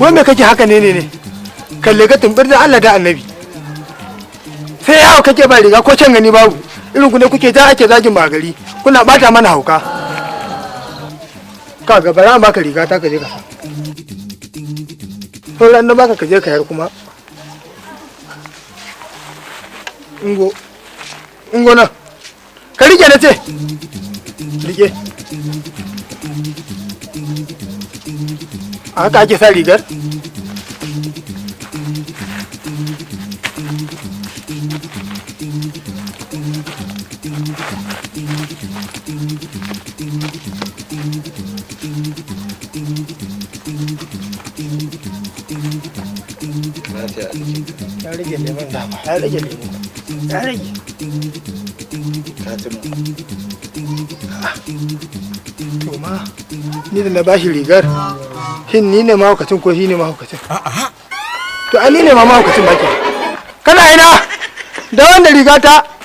Wai me kake haka ne ne ne? Kalle ka tumbur da Allah da Annabi. Sai yawo kake ba riga ko can gani babu. Irin ku ne kuke ja ake zagin ba gari. Kuna bata mana hauka. Ka ga bara an baka riga ta ka je ka sa. Sauran na baka ka je ka yar kuma. Ingo. Ingo na. Ka rike na ce. Rike. A haka ake sa rigar? Ya rage lemon dama, ya rage lemo. Ya rage. Ka tuno. To ma, ni da na bashi rigar, shin ni ne mahaukacin ko shi ne mahaukacin? To ai ni ne ma mahaukacin ba ke. Kana ina? Da wanda riga ta.